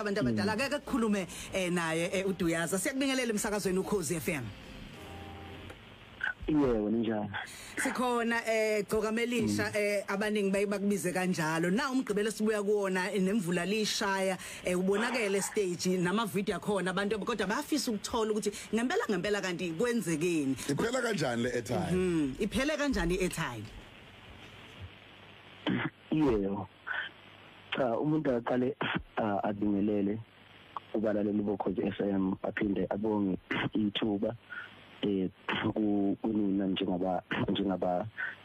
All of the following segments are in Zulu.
Abantu abadala akeke kukhulume naye uDuyaza. Siyakubingelela emsakazweni uKhozi FM. Yebo, ninjani? Sikhona. Gcokamelisha, abaningi baye bakubize kanjalo. Na umgqibelo sibuya kuwona nemvula lishaya, ubonakele stage nama video akhona abantu, kodwa bayafisa ukuthola ukuthi ngempela ngempela kanti kwenzekeni. Iphela kanjani le airtime? Iphele kanjani i-airtime? Yebo. Cha, umuntu aqale abingelele ubalaleli boKhozi FM, aphinde abonge ithuba kunina njengaba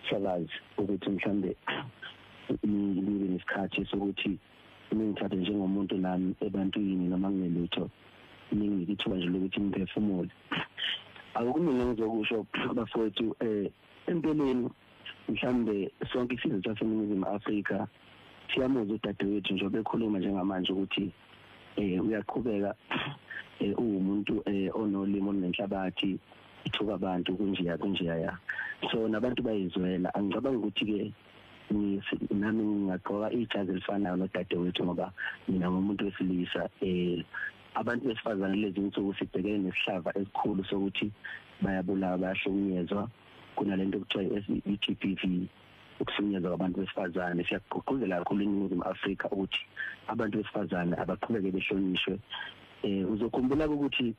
sakazi ukuthi mhlambe nibe nesikhathi sokuthi ningithathe njengomuntu nami ebantwini, noma nginelutho, ninginike ithuba nje lokuthi ngiphefumule. Akukuningi engizokusho, bafowethu. Empeleni mhlambe sonke isizwe saseNingizimu Afrika siyamuzwa udadewethu njengoba ekhuluma njengamanje ukuthi uyaqhubeka, uwumuntu onolimi olunenhlabathi, ithuka abantu, kunjeya kunjeya ya. So nabantu bayizwela. Angicabanga ukuthi ke nami ngingagqoka ijazi elifanayo nodadewethu, ngoba mina ngumuntu wesilisa. Abantu besifazane lezi insuku sibhekene nesihlava esikhulu sokuthi bayabulawa, bayahlukunyezwa, kunalento okuthiwa i-GBV, ukuhlukunyezwa kwabantu besifazane. Siyagqugquzela kakhulu eNingizimu Afrika ukuthi abantu besifazane abaqhubeke behlonishwe. Uzokhumbula ukuthi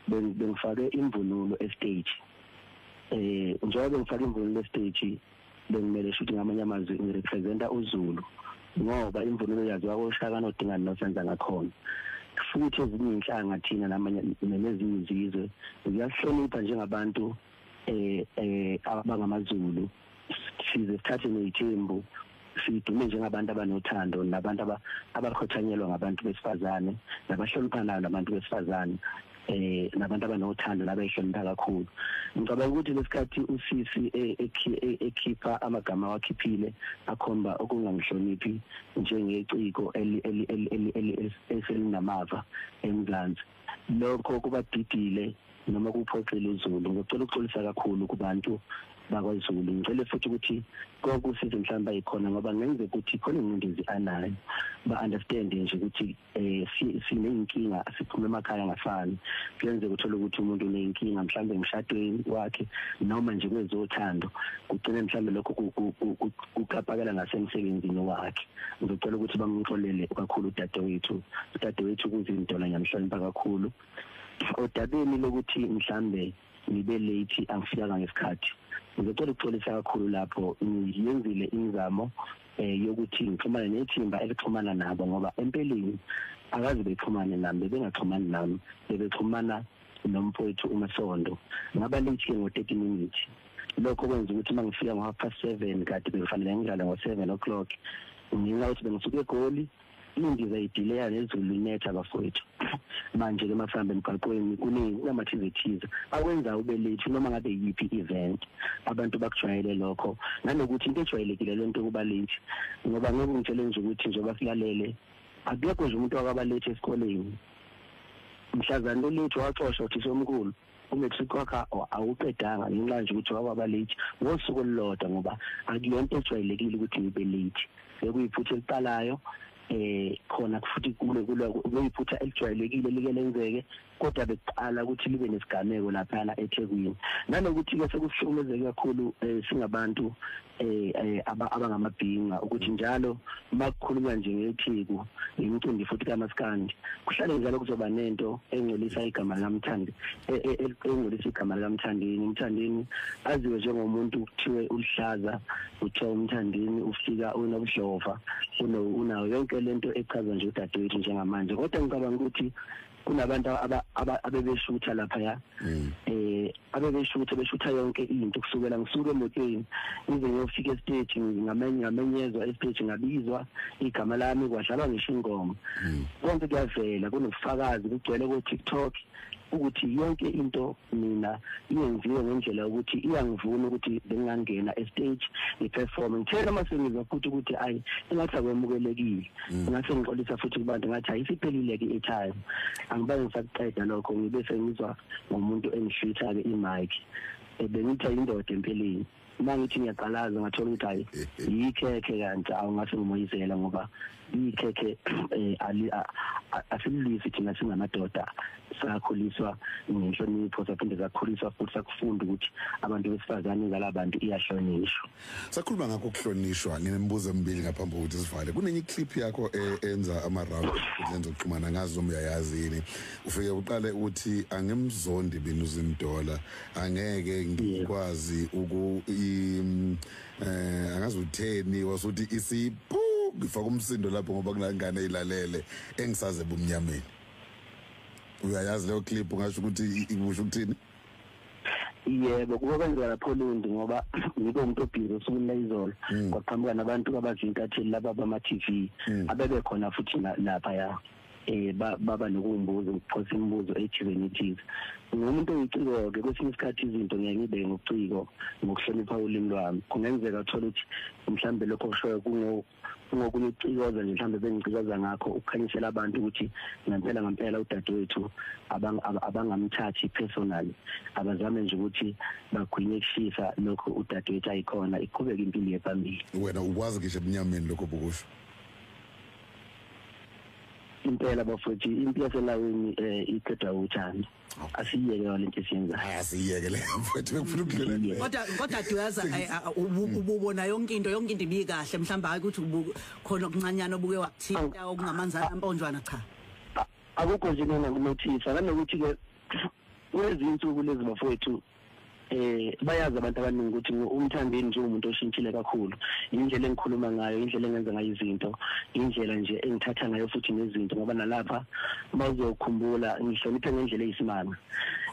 bengifake imvunulo estage. Njengoba bengifake imvunulo estage, bengimele shuthi ngamanye amazwi ngirepresenta uZulu, ngoba imvunulo yaziwa koShaka noDingane noSenza ngakhona. Futhi ezinye inhlanga thina namanye nezinye izizwe ziyahlonipha njengabantu abangamaZulu. Size sithathe neyithembu, sidume njengabantu abanothando nabantu abakhothanyelwa ngabantu besifazane, nabahloniphanayo nabantu besifazane, nabantu abanothando nabayihlonipha kakhulu. Ngicabanga ukuthi lesikhathi usisi ekhipha amagama wakhiphile akhomba okungangihloniphi njengeciko eselinamava eMzansi, lokho kubadidile noma kuphoxile uZulu. Ngicela ukuxolisa kakhulu kubantu bakwaZulu. Ngicela futhi ukuthi konke usizo mhlawumbe ayikhona, ngoba ngenze ukuthi khona ingcindezi anayo, ba understand nje ukuthi sineyinkinga, siphume emakhaya ngafani. Kuyenzeka uthola ukuthi umuntu uneyinkinga mhlawumbe emshadweni wakhe noma nje kwezothando, kugcine mhlawumbe lokho kuqapakela ngasemsebenzini wakhe. Ngizocela ukuthi bamxolele kakhulu udadewethu. Udadewethu kuzinto la ngiyamhlonipha kakhulu. Odabeni lokuthi mhlambe ngibe late, angifikanga ngesikhathi, ngizocela ukuxolisa kakhulu lapho. Ngiyenzile imizamo yokuthi ngixhumane nethimba elixhumana nabo, ngoba empeleni akaze bexhumane nami, bengaxhumani nami, bebexhumana nomfowethu uMasondo. Ngaba late ke ngo-30 minutes. Lokho kwenza ukuthi uma ngifika ngo-7:30, kade bekufanele ngidlale ngo-7 o'clock, ngenxa yokuthi bengisuke eGoli, indiza idileya, nezulu linetha, bafowethu. Manje ke masihambe emgaqweni kunamathize thize akwenza ube late noma ngabe yiphi event. Abantu bakujwayele lokho, nanokuthi into ejwayelekile lento kuba late, ngoba ngeke ngitshele nje ukuthi njengoba silalele akekho nje umuntu wakaba late esikoleni. Mhlazane late waxoshwa uthisha omkhulu, umatric wakhe awuqedanga ngenxa nje ukuthi waba late ngosuku olulodwa, ngoba akuyonto ejwayelekile ukuthi ngibe late. Bekuyiphutha eliqalayo khona futhi kule kuyiphutha elijwayelekile like lenzeke, kodwa bekuqala ukuthi libe nesigameko laphana eThekwini. Nanokuthi ke sekuhlukumezeke kakhulu singabantu abangamabhinga ukuthi njalo makukhulunywa nje ngeTheku, imicimbi futhi kaMaskandi, kuhlale njalo kuzoba nento engcolisa igama likaMthandi, engcolisa igama likaMthandeni. UMthandeni aziwe njengomuntu kuthiwe ulihlaza, kuthiwa uMthandeni ufika unobudlova, unayo yonke lento echazwa nje udadewethu njengamanje. Kodwa ngicabanga ukuthi kunabantu abebeshutha laphaya, abebeshutha, beshutha yonke into kusukela ngisuke emotweni ngize ngiyofika estage. Ngamenyezwa estage, ngabizwa igama lami, kwadlalwa ngisho ingoma. Konke kuyavela, kunobufakazi, kugcwele ko TikTok ukuthi yonke into mina iyenziwe ngendlela ukuthi iyangivuna ukuthi bengingangena estage ngiperform. Ngithela mase ngizwa futhi ukuthi ayi, engathi akwemukelekile, ngase ngixolisa futhi kubantu, ngathi ayisiphelile ke i-time, angibange ngisakuqeda lokho. Ngibe sengizwa ngomuntu engihlitha ke imic, bengithi indoda empeleni. Mangithi ngiyaqalaza ngathola ukuthi hayi, yikhekhe, kanti awungase ngimoyizela ngoba ikhekhe asililisi thina singamadoda, sakhuliswa ngenhlonipho, saphinde sakhuliswa futhi sakufunda ukuthi abantu besifazane ngalabantu iyahlonishwa. Sakhuluma ngakho ukuhlonishwa, nginemibuzo emibili ngaphambi kokuthi sivale. Kunenye clip yakho enza ama round enkundleni zokuxhumana, ngazi noma uyayazi yini. Ufike uqale uthi, "Angimzondi mina uZimdola, angeke ngikwazi uku angazi utheni," wasuthi isiphu ngifaka umsindo lapho ngoba kunangane ilalele engisaze ebumnyameni. Uyayazi leyo clip? Ungasho ukuthi ikusho ukuthini? Yebo, kuba kwenzeka lapho Lundi, ngoba ngike umuntu obhizi osukwini layizolo, kwaqhamuka nabantu abazintatheli laba bama-TV abebekhona futhi lapha ya baba nokumbuza, ukuphosa imibuzo ethize nethize. Ngumuntu oyiciko ke, kwesinye isikhathi izinto ngiye ngibe ngobuciko ngokuhlonipha ulimi lwami. Kungenzeka uthola ukuthi mhlambe lokho kushoyo kungokunye ukucikoza nje, mhlambe bengicikoza ngakho ukukhanyisela abantu ukuthi ngempela ngempela udadewethu abangamthathi personally, abazame nje ukuthi bagwinye kushisa lokho udadewethu ayikhona, iqhubeke impilo yephambili. Wena ukwazi ngisho ebunyameni lokho bokusho? Impela bafowethu, impi yaselawini iqedwa uthando. Asiyeke yona into esiyenzayo. Hayi, asiyeke le mfowethu, bekufuna ukudlula kuleyo. Kodwa Duyaza, ububona yonke into ibikahle, mhlawumbe hayi ukuthi khona okuncanyana obuke wakuthinta okungamanzana amponjwana, cha? Akukho nje mina nginothisa nanokuthi ke kulezi insuku lezi bafowethu, bayazi abantu abaningi ukuthi uMthandeni nje umuntu oshintshile kakhulu. Indlela engikhuluma ngayo, indlela engenza ngayo izinto, indlela nje engithatha ngayo futhi nezinto, ngoba nalapha bazokhumbula ngihloniphe ngendlela eyisimanga.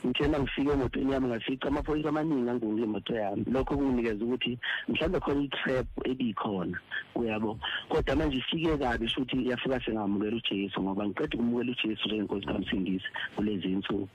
Ngithe mangifike emotweni yami ngafica amaphoyisa amaningi angunge imoto yami. Lokho kunginikeza ukuthi mhlawumbe khona i-trap ebikhona, uyabo, kodwa manje ifike kabi, futhi yafika sengamukela uJesu, ngoba ngiqeda ukumukela uJesu njengenkosi kamsindisi kulezi insuku.